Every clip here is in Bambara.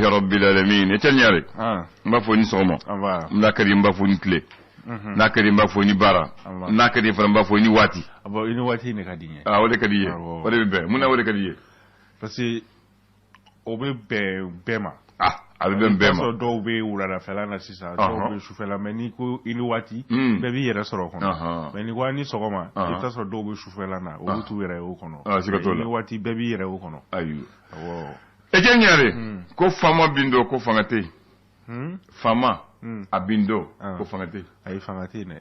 Rabbil alamin. Etienne Ɲare. N b'a fɔ ni sɔgɔma. N'a ka di n b'a fɔ ni tile. N'a ka di n b'a fɔ ni baara. N'a ka di fana n b'a fɔ ni waati. Bon, i ni waati de ka di n ye. Ah, o de ka di i ye. O de bɛ bɛn. Mun na o de ka di i ye? Parce que o bɛ bɛn bɛɛ ma. Ah, a bɛ bɛn bɛɛ ma. I b'a sɔrɔ dɔw bɛ wuladafɛla la sisan, dɔw bɛ sufɛla, mais n'i ko i ni waati, bɛɛ b'i yɛrɛ sɔrɔ o kɔnɔ. Mais n'i ko a ni sɔgɔma, i bɛ taa sɔrɔ dɔw bɛ sufɛla na, olu t'u yɛrɛ ye o kɔnɔ. Siga t'o la. I ni waati, bɛɛ b'i yɛrɛ ye o kɔnɔ. Ayiwa. Awɔ. Etienne Ɲare, ko faama bin don, ko fanga tɛ yen. Faama a bin don, ko fanga tɛ yen. Ayi, fanga tɛ yen dɛ.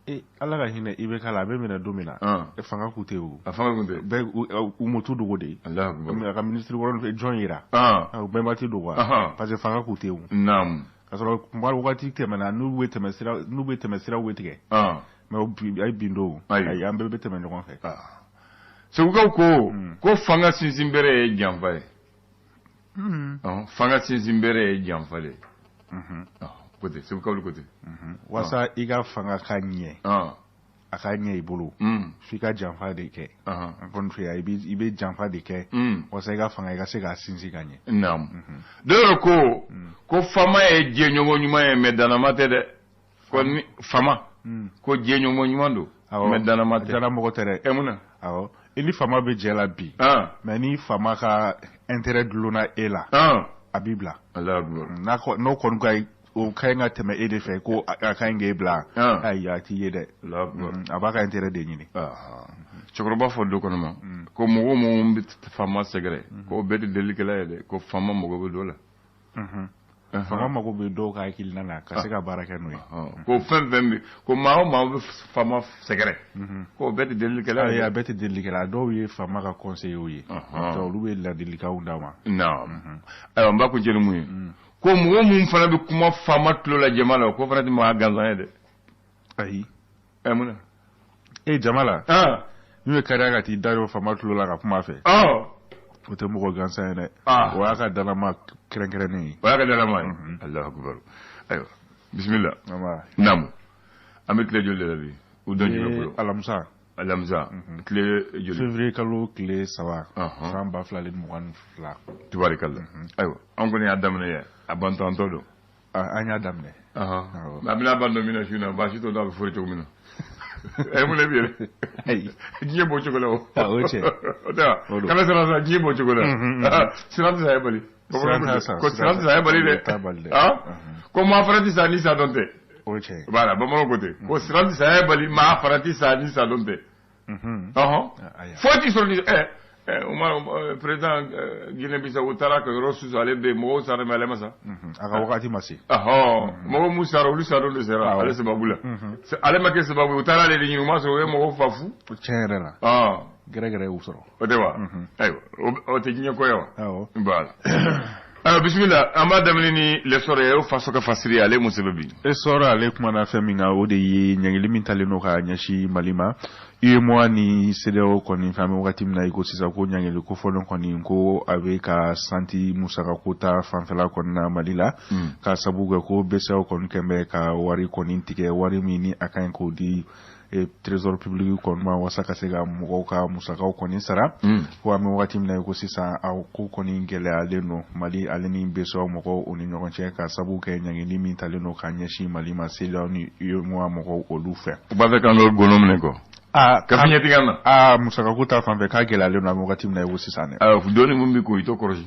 E Ala ka hinɛ IBK la, a bɛ minɛ don min na, fanga kun tɛ yen o. A fanga kun tɛ yen. Bɛɛ u m'o t'u dogo de. Alahu akibaru. A ka ministre kɔrɔ ni jɔn yira. U bɛɛ ma t'i dogo wa? Parce que fanga kun tɛ yen o. Naamu. K'a sɔrɔ kuma wagati tɛmɛna, n'u bɛ tɛmɛ siraw bɛ tigɛ. Mais bi a ye bin don. Ayi, an bɛɛ bɛ tɛmɛ ɲɔgɔn fɛ. Segukaw ko ko fanga sinsinbere ye janfa ye. Fanga sinsinbere ye janfa de ye. Ko ten, Segukaw ko ten. Walasa i ka fanga ka ɲɛ, a ka ɲɛ i bolo, f'i ka janfa de kɛ. An kɔni fɛ yan, i bɛ janfa de kɛ walasa i ka fanga i ka se k'a sinsin ka ɲɛ. Naamu. Dɔw yɛrɛ ko ko faama ye jɛɲɔgɔn ɲuman ye, mais dannama tɛ dɛ. Ko ni faama ko jɛɲɔgɔn ɲuman don, mais dannama tɛ. Dannamɔgɔ tɛ dɛ. E mun na? Awɔ. I ni faama bɛ jɛ la bi, mais ni faama ka intérêt dulonna e la, a b'i bila. N'o kɔni ka o ka ɲi ka tɛmɛ e de fɛ, ko a ka ɲi k'e bila, ayi, a t'i ye dɛ. A b'a ka intérêt de ɲini. Cɛkɔrɔba fɔ du kɔnɔ ma ko mɔgɔ minnu bɛ faama sɛgɛrɛ, ko bɛɛ tɛ delilikɛla ye dɛ, ko faama mago bɛ dɔ la. Faama mago bɛ dɔw ka hakilina na ka se ka baara kɛ n'o ye. Ko fɛn fɛn bɛ ko maa o maa bɛ faama sɛgɛrɛ, ko bɛɛ tɛ delilikɛla ye. A bɛɛ tɛ delilikɛla. Dɔw ye faama ka conseillers ye, olu bɛ ladilikanw d'a ma. Naamu. Ayiwa, n b'a kuncɛ ni mun ye? Ko mɔgɔ mun fana bɛ kuma faama tulo la jama la, ko fana tɛ maa gansan ye dɛ. Ayi. Ɛ mun na? E jama la. N'u ye kariya ka t'i da yɔrɔ faama tulo la ka kuma fɛ. O tɛ mɔgɔ gansan ye dɛ. O y'a ka dannama kɛrɛnkɛrɛnnen ye. O y'a ka dannama ye. Alahu akibaru. Ayiwa, bisimila. Naamu. An bɛ tile joli de la bi? U don jumɛn fɔlɔ? Alamisa. Alamisa. Tile joli? Février kalo tile 3. San 2022. Tubarikala. Ayiwa, an kɔni y'a daminɛ yan. A bantɔntɔ don. An y'a daminɛ. A bɛna ban don min na su in na, baasi t'o la, a bɛ fori cogo min na. Ɛ mun de bɛ yɛlɛ? Ayi. Diɲɛ b'o cogo la o. O cɛ. O tɛ wa? Kana siran sa, diɲɛ b'o cogo la. Siran tɛ saya bali. Ko siran tɛ saya bali dɛ. Ko maa fana tɛ sa ni sa dɔn tɛ. O cɛ. Voilà, bamananw ko ten. Ko siran tɛ saya bali, maa fana tɛ sa ni sa dɔn tɛ. Foyi t'i sɔrɔ ni Umar président Guinée Bissau taara ka yɔrɔ susu, ale bɛ yen, mɔgɔw sara mais ale ma sa. A ka wagati ma se. Mɔgɔ mun sara, olu sa don de sera ale sababu la. Ale ma kɛ sababu ye, u taara ale de ɲini, u ma sɔrɔ, u ye mɔgɔw fa fu. Tiɲɛ yɛrɛ la. Gɛrɛgɛrɛ y'u sɔrɔ. O tɛ wa? Ayiwa, o tɛ diɲɛ ko ye wa? Awɔ. Voilà. Ayiwa, bisimila, an b'a daminɛ ni L'Essor ye, o faso ka fasiri, ale mun sɛbɛn bi? Essor ale kumana fɛn min kan, o de ye ɲangili min talen don ka ɲɛsin Mali ma. UEMOA ni CEDEAO kɔni fɛn bɛ wagati min na i ko sisan, ko ɲangili kofɔlen kɔni ko a bɛ ka santi musakako ta fanfɛla kɔni na Mali la, ka sabu kɛ ko BCEAO kɔni kɛn bɛ ka wari kɔni tigɛ, wari min ni a ka ɲi k'o di trésor public kɔni ma walasa ka se ka mɔgɔw ka musakaw kɔni sara. Ko an bɛ wagati min na i ko sisan, a ko kɔni gɛlɛyalen don Mali ale ni BCEAO mɔgɔw o ni ɲɔgɔn cɛ, ka sabu kɛ ɲangili min talen don ka ɲɛsin Mali ma CEDEAO ni UEMOA mɔgɔw olu fɛ. U b'a fɛ k'an ka gɔnɔ minɛ kɔ. Ka fiɲɛ tigɛ an na. Musakako ta fan fɛ k'a gɛlɛyalen don an bɛ wagati min na i ko sisan dɛ. Dɔɔni mun bɛ ko i t'o kɔlɔsi.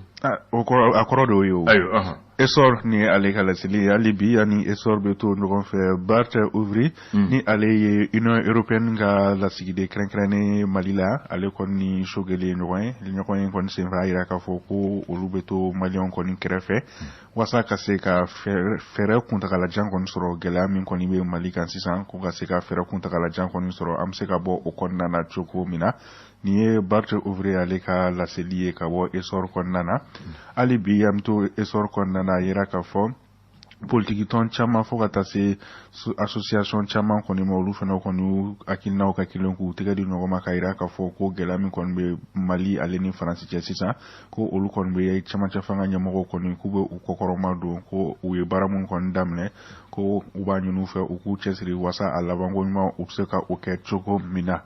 O kɔrɔ, a kɔrɔ de y'o ye o. Ayiwa. Essor ni ale ka laseli ye hali bi, ani Essor bɛ to ɲɔgɔn fɛ. Bart Ouvry ni ale ye Union européenne ka lasigiden kɛrɛnkɛrɛnnen Mali la, ale kɔni ni Choguel ye ɲɔgɔn ye. Ɲɔgɔn ye kɔni senfɛ, a yira k'a fɔ ko olu bɛ to Maliyɛnw kɔni kɛrɛfɛ walasa ka se ka fɛɛrɛ kuntagalajan kɔni sɔrɔ gɛlɛya min kɔni bɛ Mali kan sisan, ko ka se ka fɛɛrɛ kuntagalajan kɔni sɔrɔ an bɛ se ka bɔ o kɔnɔna na cogo min na. Nin ye Bart Ouvry ale ka laseli ye ka bɔ Essor kɔnɔna na. Hali bi an bɛ to Essor kɔnɔna na, a yira k'a fɔ politikitɔn caman fo ka taa se association caman kɔni ma, olu fana kɔni y'u hakilinaw ka kelen k'u tɛgɛ di ɲɔgɔn ma ka yira k'a fɔ ko gɛlɛya min kɔni bɛ Mali ale ni Faransi cɛ sisan, ko olu kɔni bɛ cɛmancɛ fanga ɲɛmɔgɔw kɔni k'u bɛ u kɔkɔrɔma don, ko u ye baara min kɔni daminɛ, ko u b'a ɲini u fɛ u k'u cɛsiri walasa a labanko ɲuman u bɛ se ka o kɛ cogo min na.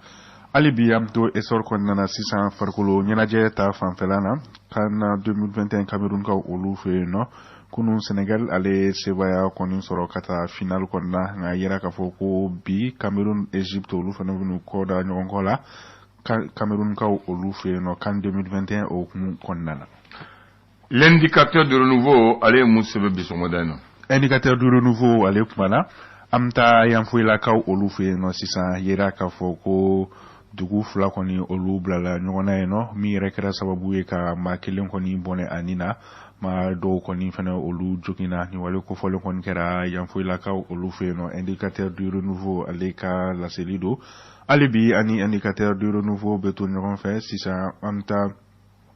Hali bi an bɛ to Essor kɔnɔna na sisan, farikolo ɲɛnajɛ ta fanfɛla na, CAN 2021, Cameroun-kaw olu fɛ yen nɔ. Kunun, Sénégal ale ye sebaaya kɔni sɔrɔ ka taa finale kɔnɔna, nka a yira k'a fɔ ko bi, Cameroun, Égypte, olu fana bɛn'u kɔ da ɲɔgɔn kɔ la Cameroun-kaw olu fɛ yen nɔ, CAN 2021 o hukumu kɔnɔna na. L'Indicateur du Renouveau, ale ye mun sɛbɛn bi sɔgɔmada in na? Indicateur du Renouveau ale kumana, an bɛ taa Yanfoyilakaw olu fɛ yen nɔ sisan. Yera k'a fɔ ko dugu fila kɔni olu bilala ɲɔgɔn na yen nɔ, min yɛrɛ kɛra sababu ye ka maa kelen kɔni bɔnɛ a ni na, maa dɔw kɔni fana olu joginna. Nin wale kofɔlen kɔni kɛra Yanfoyilakaw olu fɛ yen nɔ. Indicateur du Renouveau ale ka laseli don. Hali bi ani Indicateur du Renouveau bɛ to ɲɔgɔn fɛ sisan, an bɛ taa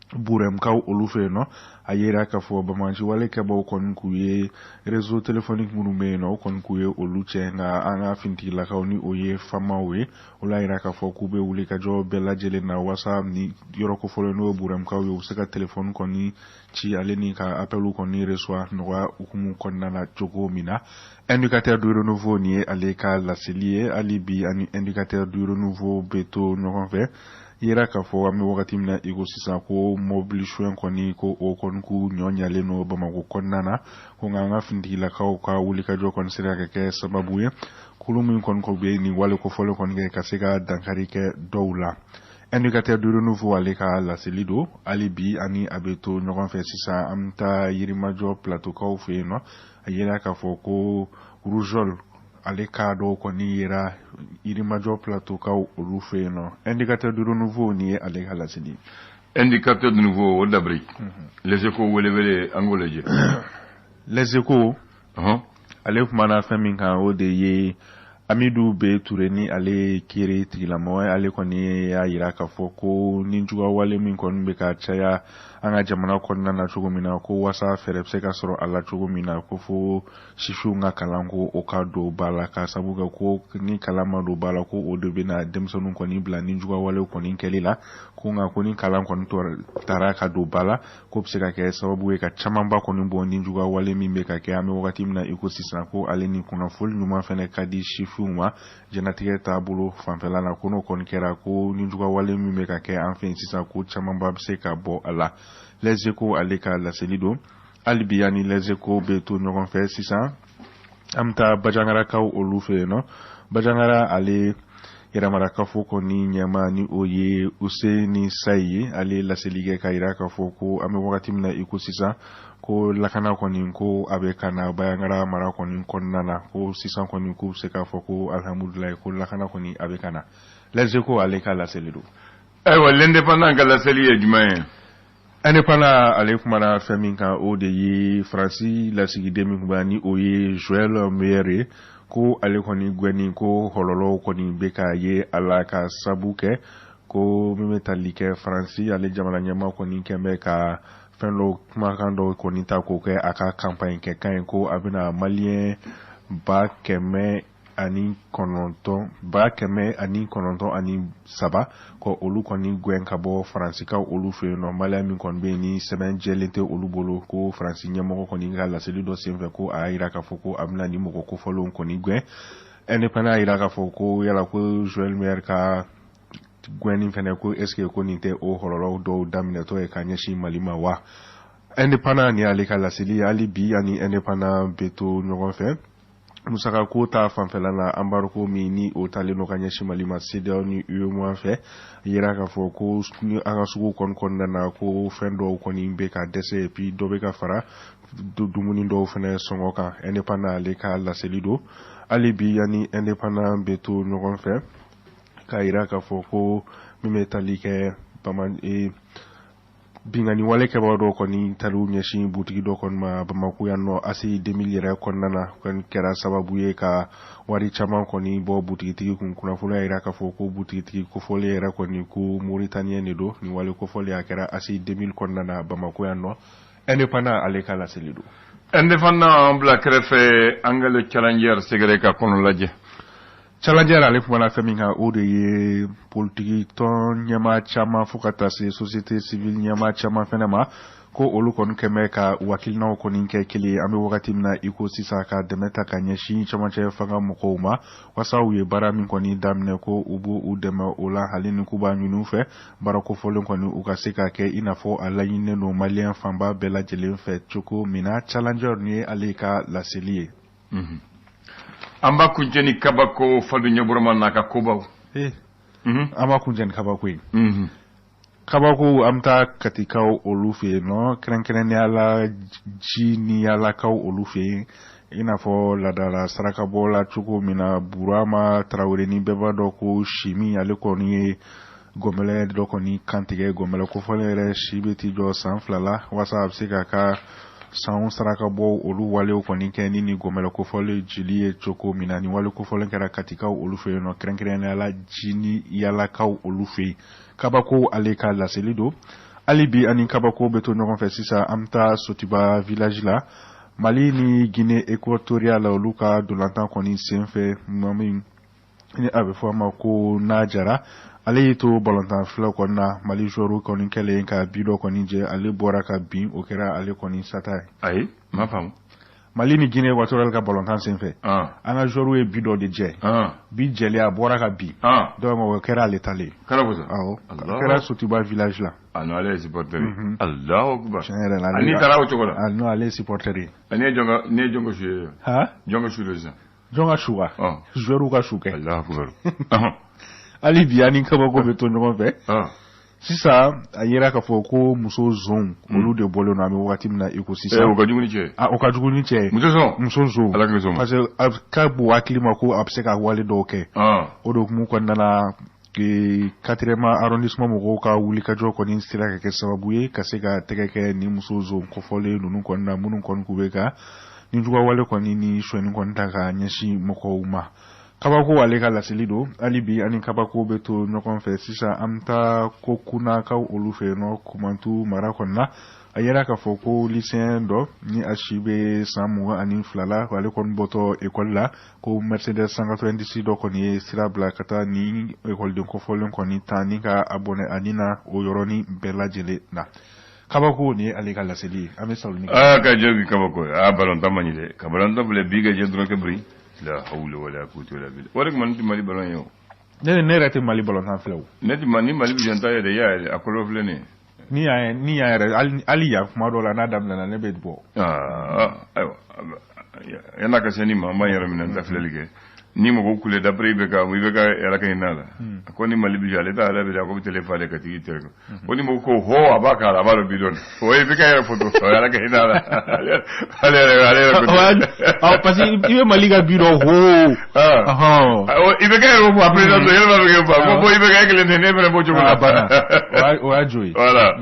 Burɛmkaw olu fɛ yen nɔ. A yera k'a fɔ banbaganciwale kɛbaw kɔni k'u ye réseau téléphonique minnu bɛ yen nɔ, o kɔni k'u ye olu cɛ, nka an ka finitigilakaw, ni o ye FAMaw ye, o y'a yira k'a fɔ k'u bɛ wuli ka jɔ bɛɛ lajɛlen na walasa ni yɔrɔ kofɔlen, n'o ye Burɛmkaw ye, u bɛ se ka téléphone kɔni ci ale ni ka appel kɔni reçoit nɔgɔya hukumu kɔnɔna na cogo min na. Indicateur du Renouveau, nin ye ale ka laseli ye. Hali bi ani Indicateur du Renouveau bɛ to ɲɔgɔn fɛ, yera k'a fɔ an bɛ wagati min na i ko sisan, ko mobili suɲɛ kɔni, ko o kɔni k'u ɲɔ ɲalen don Bamakɔ kɔnɔna na, ko nka an ka finitigilakaw ka wulikajɔ kɔni sera ka kɛ sababu ye, kulu min kɔni ko bɛ nin wale kofɔlen kɔni kɛ, ka se ka dankari kɛ dɔw la. Indicateur du Renouveau ale ka laseli don. Hali bi ani a bɛ to ɲɔgɔn fɛ sisan, an bɛ taa Yirimajɔ Plateaukaw fɛ yen nɔ. A yera k'a fɔ ko rougeole ale ka dɔw kɔni yera Yirimajɔ Plateaukaw olu fɛ yen nɔ. Indicateur du Renouveau, nin ye ale ka laseli. Indicateur du Nouveau, o dabiri. Les Échos welewele, an k'o lajɛ. Les Échos ale kumana fɛn min kan, o de ye Amidu B Ture, ni ale ye kiiri tigilamɔgɔ ye. Ale kɔni y'a yira k'a fɔ ko ni wale min kɔni bɛ ka caya an ka jamana kɔnɔna na cogo min na, ko wasa fɛɛrɛ bɛ se ka sɔrɔ a la cogo min na, ko fo sifinw ka kalan ko o ka don ba la, ka sabu kɛ ko ni kalan ma don ba la, ko o de bɛna denmisɛnninw kɔni bila ni wale kɔni kɛli la. Ko nka ko ni kalan kɔni taara ka don ba la, ko bɛ se ka kɛ sababu ye ka camanba kɔni bɔ ni wale min bɛ ka kɛ an bɛ wagati min na i ko sisan. Ko ale ni kunnafoni ɲuman fana ka di sifinw ma jɛnatigɛ taabolo fanfɛla la, ko n'o kɔni kɛra, ko ni wale min bɛ ka kɛ an fɛ yen sisan, ko camanba bɛ se ka bɔ a la. Les Échos ale ka laseli don. Hali bi ani Les Échos bɛ to ɲɔgɔn fɛ sisan, an bɛ taa Bajangarakaw olu fɛ yen nɔ. Bajangara ale yɛrɛmarakafo kɔni ɲɛma, ni o ye Useni Sayi ye, ale laseli kɛ ka yira k'a fɔ ko an bɛ wagati min na i ko sisan, ko lakana kɔni ko a bɛ ka na Bayangara mara kɔni kɔnɔna na, ko sisan kɔni k'u bɛ se k'a fɔ ko alihamudulilayi, ko lakana kɔni a bɛ ka na. Les Échos ale ka laseli don. Ayiwa, L'Indépendant ka laseli ye jumɛn ye? Indépendant ale kumana fɛn min kan, o de ye Faransi lasigiden min tun bɛ, ni o ye Joël Meyer ye, ko ale kɔni gɛnni, ko hɔlɔlɔw kɔni bɛ ka ye a la, ka sabu kɛ ko min bɛ tali kɛ Faransi ale jamana ɲɛmaa kɔni kɛn bɛ ka fɛn dɔw, kumakan dɔw kɔni ta k'o kɛ a ka campagne kɛ kan ye, ko a bɛna Malien 909, 993 ko olu kɔni gɛn ka bɔ Faransikaw olu fɛ yen nɔ. Malien min kɔni bɛ yen ni sɛbɛn jɛlen tɛ olu bolo, ko Faransi ɲɛmɔgɔ kɔni ka laseli dɔ senfɛ, ko a y'a yira k'a fɔ ko a bɛna ni mɔgɔ kofɔlenw kɔni gɛn. Indépendant y'a yira k'a fɔ ko yala ko Joël Meyer ka gɛnni fɛnɛ, ko est ce que ko nin tɛ o hɔlɔlɔ dɔw daminɛtɔ ye ka ɲɛsin Mali ma wa? Indépendant ni ale ka laseli. Hali bi ani Indépendant bɛ to ɲɔgɔn fɛ, musaka ko ta fanfɛla la, embargo min ni o talen don ka ɲɛsin Mali ma CEDEAO ni UEMOA fɛ, yira k'a fɔ ko an ka sugu kɔni kɔnɔna na, ko fɛn dɔw kɔni bɛ ka dɛsɛ, et puis dɔ bɛ ka fara dumuni dɔw fɛnɛ sɔngɔ kan. Indépendant ale ka laseli don. Hali bi yanni Indépendant bɛ to ɲɔgɔn fɛ, k'a yira k'a fɔ ko min bɛ tali kɛ binkanni wale kɛbaga dɔw kɔni taar'u ɲɛsin butigi dɔ kɔni ma Bamako yan nɔ, ACI 2000 yɛrɛ kɔnɔna na, kɔni kɛra sababu ye ka wari caman kɔni bɔ butigitigi kun. Kunnafoniya y'a yira k'a fɔ ko butigitigi kofɔlen yɛrɛ kɔni, ko Mauritanien de don. Nin wale kofɔlen a kɛra ACI 2000 kɔnɔna na Bamako yan nɔ. Indépendant ale ka laseli don. Indépendant an bila kɛrɛfɛ, an ka Le Challenger sɛgɛrɛ ka kɔnɔ lajɛ. Challenger ale kumana fɛn min kan, o de ye politiki tɔn ɲɛmaa caman fo ka taa se société civile ɲɛmaa caman fɛnɛ ma. Ko olu kɔni kɛmɛ ka wakilinaw kɔni kɛ kelen ye an bɛ wagati min na i ko sisan, ka dɛmɛ ta ka ɲɛsin cɛmancɛ fanga mɔgɔw ma, wasa u ye baara min kɔni daminɛ, ko u b'u u dɛmɛ o la, hali ni k'u b'a ɲini u fɛ baara kofɔlen kɔni u ka se ka kɛ i n'a fɔ a laɲininen don maliyɛn fanba bɛɛ lajɛlen fɛ cogo min na. Challenger, nin ye ale ka laseli ye. An b'a kuncɛ ni kabako, Fadu Ɲɛbɔrɔma n'a ka kobaw. An b'a kuncɛ ni kabako ye. Kabako, an bɛ taa Katikaw olu fɛ yen nɔ, kɛrɛnkɛrɛnnenya la ji ni yaalakaw olu fɛ yen, i n'a fɔ laadala sarakabɔ la cogo min na. Burama Tarawele ni bɛɛ b'a dɔn ko Simi, ale kɔni ye gɔnbɛlɛ dɔ kɔni kantigɛ, gɔnbɛlɛ kofɔlen yɛrɛ si bɛ t'i jɔ san 2 la, walasa a bɛ se k'a ka sanw sarakabɔ olu walew kɔni kɛ ni gɔnbɛlɛ kofɔlen jili ye cogo min na. Ni wale kofɔlen kɛra Katikaw olu fɛ yen nɔ, kɛrɛnkɛrɛnnenya la ji ni yaalakaw olu fɛ yen. Kabako, ale ka laseli don. Hali bi ani kabako bɛ to ɲɔgɔn fɛ. Sisan an bɛ taa Sotiba village la, Mali ni Guinée équatoriale olu ka dolantan kɔni senfɛ. Maa min ni a bɛ fɔ a ma ko n'a jara, ale y'i to balontan filɛ kɔni na, Mali joueur kɔni kɛlen ka bi dɔ kɔni jɛ, ale bɔra ka bin, o kɛra ale kɔni sata ye. Ayi, n m'a faamu. Mali ni Guinée équatoriale ka balontan senfɛ, an ka joueur ye bi dɔ de jɛ, bi jɛlen, a bɔra ka bin, donc o kɛra ale talen. Kɛra ko sa. Awɔ, a kɛra Sotiba village la. Ah non, ale ye supporter ye. Allahu akbar. Tiɲɛ yɛrɛ la. Ani taara o cogo la. Ah non, ale ye supporter ye. Ani ye jɔn ka, ni ye jɔn ka su ye? Ha? Jɔn ka su don sisan? Jɔn ka su wa? Joueur ka su kɛ. Allahu akbar. Hali bi ani kabako bɛ to ɲɔgɔn fɛ. Sisan a yera k'a fɔ ko muso zonw olu de bɔlen don an bɛ wagati min na i ko sisan. O ka jugu ni cɛ ye. O ka jugu ni cɛ ye. Muso zon? Muso zon. Ala k'an kisi o ma. Parce que a ka bon hakili ma ko a bɛ se ka wale dɔw kɛ. O de hukumu kɔnɔna na, quatrième arrondissement mɔgɔw ka wulikajɔ kɔni sera ka kɛ sababu ye ka se ka tɛgɛ kɛ ni muso zon kɔfɔlen ninnu kɔni na, minnu kɔni k'u bɛ ka ni juguya kɔni ni sonyɛni kɔni ta ka ɲɛsin mɔgɔw ma. Kabako, ale ka laseli don. Hali bi ani kabako bɛ to ɲɔgɔn fɛ. Sisan an bɛ taa ko kunnakaw olu fɛ yen nɔ, Kumantu mara kɔnɔna. A yera k'a fɔ ko lycéen dɔ ni a si bɛ san 22 la, ale kɔni bɔtɔ ekɔli la, ko Mercedes 190 dɔ kɔni ye sira bila ka taa ni ekɔliden kɔfɔlen kɔni ta ni ka a bɔnɛ a ni na o yɔrɔnin bɛɛ lajɛlen na. Kabako, nin ye ale ka laseli ye. An bɛ salo ni. Aa, ka jɔ kabako ye. Aa, balontan man ɲi dɛ, ka balontan filɛ bi ka jɛ dɔrɔn kɛ biri. La hawla wala quwwata illa billah. O de kama ne tɛ Mali ballon ye o. Ne yɛrɛ tɛ Mali balontan filɛ o. Ne tɛ ni Mali bɛ jɔn ta yɛrɛ, y'a ye a kɔlɔ filɛ nin ye. Ni yan, ni yan yɛrɛ, hali yan kuma dɔw la n'a daminɛna, ne bɛ bɔ. Aa, ayiwa, yan'a ka se ni ma, an b'an yɛrɛ minɛ, n ta filɛli kɛ. Ni mɔgɔw kule d'après i bɛ ka ala ka hinɛ la. A ko ni Mali bɛ jɔ, ale t'a ale bɛ a ko bɛ télé falen ka tigi tere ko ni mɔgɔw ko ho, a b'a k'a la, a b'a dɔn bi dɔɔni, o ye i bɛ ka yɛrɛ foto, o ye ala ka hinɛ la, ale yɛrɛ ko. Awɔ, parce que i bɛ Mali ka bi dɔn ho. I bɛ ka yɛrɛ fɔ a président yɛrɛ b'a fɛ k'e fɔ ko bon, i bɛ ka e kelen tɛ, ne fana b'o cogo la. A banna, o y'a jo ye. Voilà.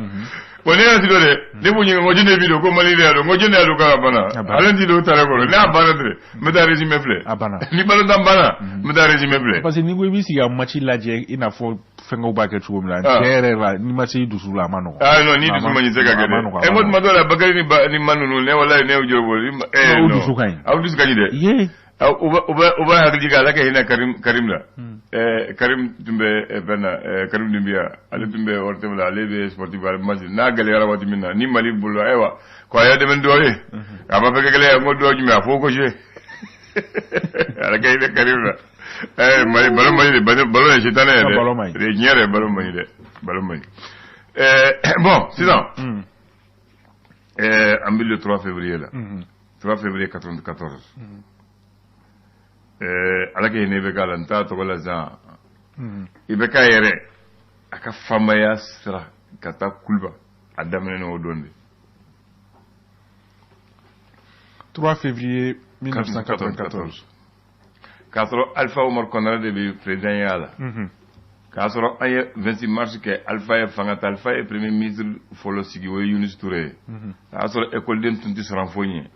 Bon, ne yɛrɛ ti dɔn dɛ, ne b'u ɲininka ko jɔn de bi don, ko Mali de y'a don, ko jɔn de y'a don k'a banna. Ale ti don tare kɔrɔ, n'a banna dɛ, n bɛ taa résumé filɛ. A banna. Ni balontan banna, n bɛ taa résumé filɛ. Parce que n'i ko i b'i sigi ka match lajɛ i n'a fɔ fɛnkɛw b'a kɛ cogo min na, tiɲɛ yɛrɛ la, n'i ma se i dusu la, a ma nɔgɔn. Ah non, ni dusu ma ɲi, tɛ ka kɛ dɛ. Ɛ, n ko tuma dɔw la Bakari ni ba ni ma ninnu, ne walayi ne y'u jɔ bolo. Ɛ, aw dusu ka ɲi. Aw dusu ka ɲi dɛ. Ye. U bɛ hakili jigin, ala ka hinɛ Karim la. Karim tun bɛ fɛn na, Karim Dunbiya, ale tun bɛ ORTM la, ale bɛ sportif, ale match n'a gɛlɛyara waati min na ni Mali bolo, ayiwa ko a y'a dɛmɛ ni duwawu ye, a b'a fɛ ka gɛlɛya, n ko duwawu jumɛn, a fɔ ko jouer, ala ka hinɛ Karim la. Mali ballon man ɲi dɛ, ballon ye sitanɛ ye dɛ, tiɲɛ yɛrɛ, ballon man ɲi dɛ, ballon man ɲi. Bon, sisan an bɛ le 3 février la, 3 février 94. Ala ka hinɛ bɛ k'a la, n t'a tɔgɔ la sisan, i bɛ k'a yɛrɛ a ka faamaya sira ka taa Kuluba, a daminɛ o don de. 3 février 1994. K'a sɔrɔ Alpha Umar Konaré de bɛ président ya la, k'a sɔrɔ an ye 26 mars kɛ, Alpha ye fanga ta, Alpha ye premier ministre fɔlɔ sigi, o ye Yunus Touré ye. A y'a sɔrɔ école tun tɛ siran foyi ɲɛ,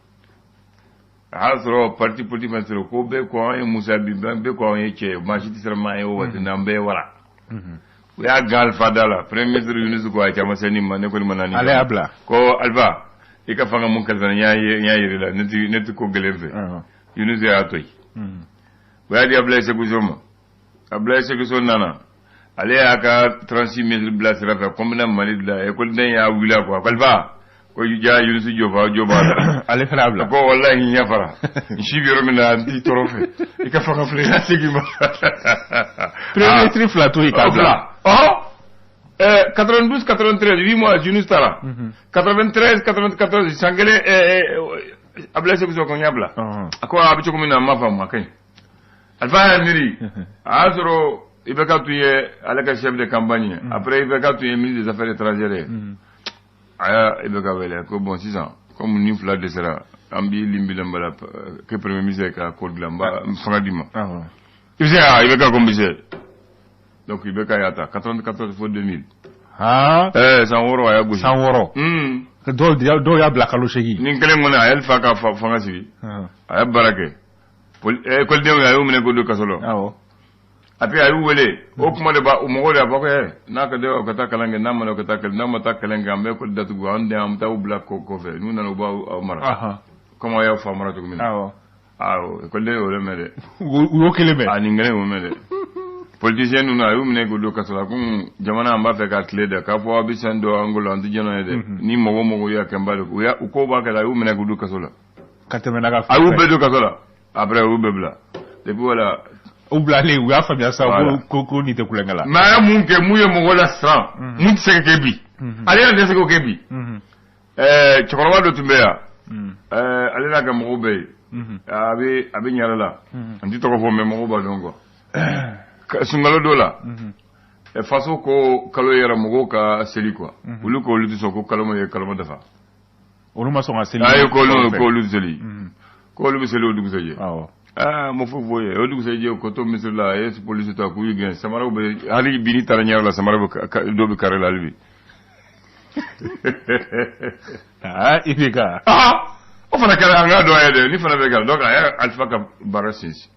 a y'a sɔrɔ parti politique ma sɔrɔ ko bɛɛ ko an ye Musa bi, bɛɛ ko an ye cɛ ye, maa si tɛ siran maa ye o waati n'an bɛɛ ye wara. U y'a gan Alpha da la, premier ministre Yunus ko a caman se nin ma, ne kɔni ma na nin. Ale y'a bila. Ko Alpha, i ka fanga mun kalifa n y'a ye, n y'a yir'i la, ne ti ko gɛlɛn fɛ. Yunus y'a to yen. U y'a di Abulaye Seku So ma, Abulaye Seku So nana, ale y'a ka 36 ministre bila sira fɛ, ko n bɛna Mali dilan, école y'a wuli a kɔ, Alpha Ko ja Yunusi Joba Joba la. Ale fana y'a bila. Ko walahi n yafara. N si bɛ yɔrɔ min na, n t'i tɔɔrɔ fɛ. I ka fanga filɛ, i ka segin ma. Premier ministre fila to yen k'a bila. Ɔhɔ. 92 93, 8 mois, Yunus taara. 93 94, san kelen, Abdoulaye Sékou Sow ko n y'a bila. A ko a bɛ cogo min na, n m'a faamu, a ka ɲi. Alpha y'a miiri, a y'a sɔrɔ IBK tun ye ale ka chef de campagne ye. Après, IBK tun ye ministre des Affaires étrangères ye. A y'a IBK wele ko bon, sisan comme ni fila dɛsɛra, an b'i limbi la kɛ premier ministre ka ko dilan, n b'a fanga d'i ma. I bɛ se ka IBK ko n bɛ se. Donc IBK y'a ta 94 fo 2000. San 6 a y'a gosi. San 6. Dɔw y'a bila kalo 8. Nin kelen kɔni, a ye Alpha ka fanga sigi. A ye baara kɛ. Ekɔlidenw, a y'u minɛ k'u don kaso la. Après, a y'u wele, o kuma de b'a mɔgɔw de b'a fɔ ko n'a ka di o ka taa kalan kɛ, n'a ma o ka taa kalan, n'a ma taa kalan kɛ, an bɛ ekɔli datugu, an den, an bɛ taa u bila kɔfɛ, n'u nana, u b'aw mara comme aw y'aw fa mara cogo min na. Awɔ, ekɔliden y'o mɛn dɛ. U y'o kelen mɛn. A nin kelen y'o mɛn dɛ. Politicien ninnu, a y'u minɛ k'u don kaso la ko jamana, an b'a fɛ ka tile dɛ, k'a fɔ aw bɛ san dɔ an bolo, an tɛ jɛn ye dɛ, ni mɔgɔ mɔgɔ y'a kɛ, n b'a dɔn u y'a u ko b'a kɛ, a y'u minɛ k'u don kaso la. Ka tɛmɛ n'a ka. A y'u bɛɛ don kaso la. Après, u y'u bɛɛ bila. Depuis voilà. U bilalen, u y'a faamuya sa ko nin tɛ kulonkɛ la. Mais a ye mun kɛ? Mun ye mɔgɔ la siran? Mun tɛ se ka kɛ bi? Ale yɛrɛ tɛ se k'o kɛ bi. Cɛkɔrɔba dɔ tun bɛ yan, ale n'a ka mɔgɔw bɛ yen, a bɛ ɲɛrɛ la, n tɛ tɔgɔ fɔ, mais mɔgɔw b'a dɔn quoi. Sunkalo dɔ la, faso ko kalo yɛrɛ, mɔgɔw ka seli quoi. Olu ko olu tɛ sɔn, ko kalo ma ye, kalo ma dafa. Olu ma sɔn ka seli. Ayi, ko olu tɛ seli, ko olu bɛ seli o dugusɛjɛ. Aa, ma foyi fɔ ye, o dugusɛjɛ, ko to misiri la, a ye polisi ta k'u gɛn. Samaraw bɛ hali bi, n'i taara ɲɛyɔrɔ la, samara bɛ dɔw bɛ kari la hali bi. Aa, IBK. O fana kɛra an ka dɔn ye dɛ, ni fana bɛ kɛra. Donc a y'a Alpha ka baara sinsin.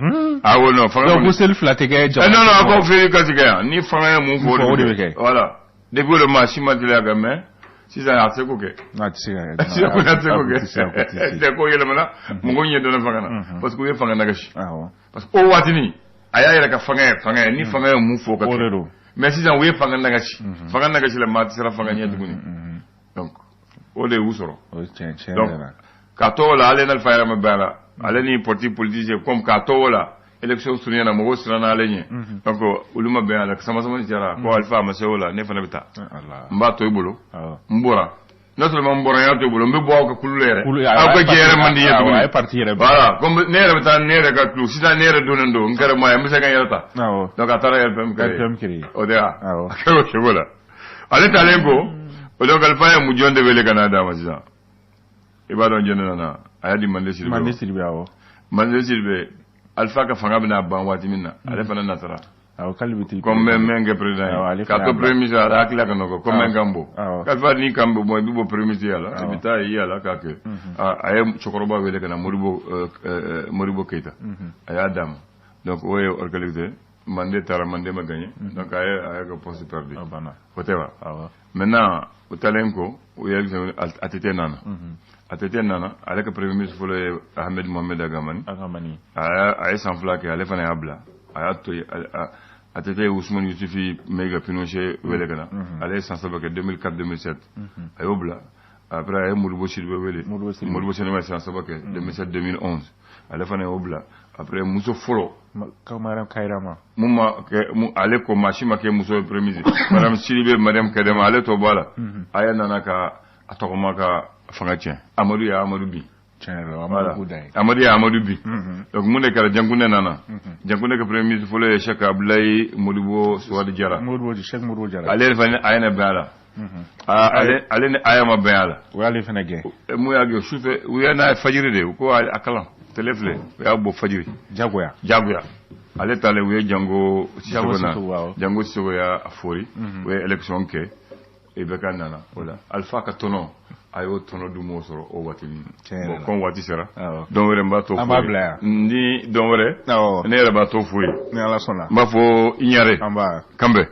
Awɔ, non, fanga. Donc ko seli fila tɛ kɛ jamana. Non non, a ko fɛn ka tigɛ yan, ni fanga ye mun fɔ, o de bɛ kɛ. Voilà, depuis o de, maa si ma deli a ka mɛn, sisan a tɛ se k'o kɛ. A tɛ se ka kɛ. Sisan ko a tɛ se k'o kɛ. Tɛ ko yɛlɛmana, mɔgɔw ɲɛ dɔnna fanga na, parce que u ye fanga nagasi. Parce que o waatinin, a y'a yɛrɛ ka fanga ye, ni fanga ye mun fɔ, o ka kɛ. O de don. Mais sisan u ye fanga nagasi. Fanga nagasi la, maa tɛ siran fanga ɲɛ tuguni. Donc o de y'u sɔrɔ. O ye tiɲɛ tiɲɛ. Donc k'a to o la, ale n'Alpha yɛrɛ ma bɛn a la, ale ni parti politicien, comme k'a to o la, élection surunyana, mɔgɔw siranna ale ɲɛ. Donc olu ma bɛn a la, sama sama cayara, ko Alpha a ma se o la, ne fana bɛ taa, n b'a to i bolo, n bɔra. Non seulement n bɔra, n y'a to i bolo, n bɛ bɔ aw ka kulu la yɛrɛ, aw ka jɛ yɛrɛ man di n ye tuguni. A ye parti yɛrɛ. Voilà, comme ne yɛrɛ bɛ taa ne yɛrɛ ka kulu sisan, ne yɛrɛ donnen don, n kɛra maa ye, n bɛ se ka n yɛrɛ ta. Donc a taara RPM créé. O de y'a a kɛra o cogo la. Ale taalen ko o, donc Alpha ye mun jɔn de wele ka n'a d'a ma sisan? I b'a dɔn jɔn de nana? A y'a di Mande Sidibe. Mande Sidibe, awɔ. Mande Sidibe, Alpha ka fanga bɛna ban waati min na, ale fana natara. Awɔ, k'ale bɛ t'i. Comme n bɛ kɛ président ye, k'a to premier ministre, ale hakili ka nɔgɔ, comme n kan bɔ Alpha ni kan bɛ bɔ, i bɛ bɔ premier ministre ya la, i bɛ taa i yala k'a kɛ. A ye cɛkɔrɔba wele ka na, Modibo Keyita, a y'a d'a ma. Donc o ye organisé, Mande taara, Mande ma gagné, donc a ye ka poste perdu. O tɛ wa? Maintenant, o taalen ko, o ye ATT nana. ATT nana, ale ka premier ministre fɔlɔ ye Ahmed Mohamed Agamani. A ye san 2 kɛ, ale fana y'a bila, a y'a to yen. ATT ye Ousmane Yusufi Mayiga Pinochet wele ka na, ale ye san 3 kɛ, 2004 2007, a y'o bila. Après, a ye Modibo Sidibe wele, Modibo Sidibe ye san 3 kɛ, 2007 2011, ale fana y'o bila. Après, muso fɔlɔ Mariam Kayirama. Mun ma kɛ, ale ko maa si ma kɛ muso ye premier ministre, Madame Sidibe, Mariam Kayirama, ale t'o bɔ a la. A ye nana ka a tɔgɔma ka fanga tiɲɛ, Amadu ye Amadu bin. Amadu ye Amadu bin. Donc mun de kɛra? Jankunde nana. Jankunde ka premier ministre fɔlɔ ye Cheikh Abdoulaye Modibo Suwadi Jara. Cheikh Modibo Jara. Ale yɛrɛ fana, a ye na bɛn a la, ale ni aya ma bɛn a la. O y'ale fana gɛn. Mun y'a gɛn? Sufɛ, u y'a n'a ye fajiri de, u ko a kalan télé filɛ, u y'a bɔ fajiri. Jagoya. Jagoya. Ale taalen, u ye Jango Sisoko na, Jango Sisoko y'a fori, u ye élection kɛ, IBK nana o la. Alpha ka tɔnɔ, a y'o tɔnɔ dun, m'o sɔrɔ o waati ni. Bon, comme waati sera, don wɛrɛ n b'a to. An b'a bila yan. Ni don wɛrɛ, ne yɛrɛ b'a to f'u ye. Ni Ala sɔnna. N b'a fɔ i ɲare. An b'a. Kanbɛn.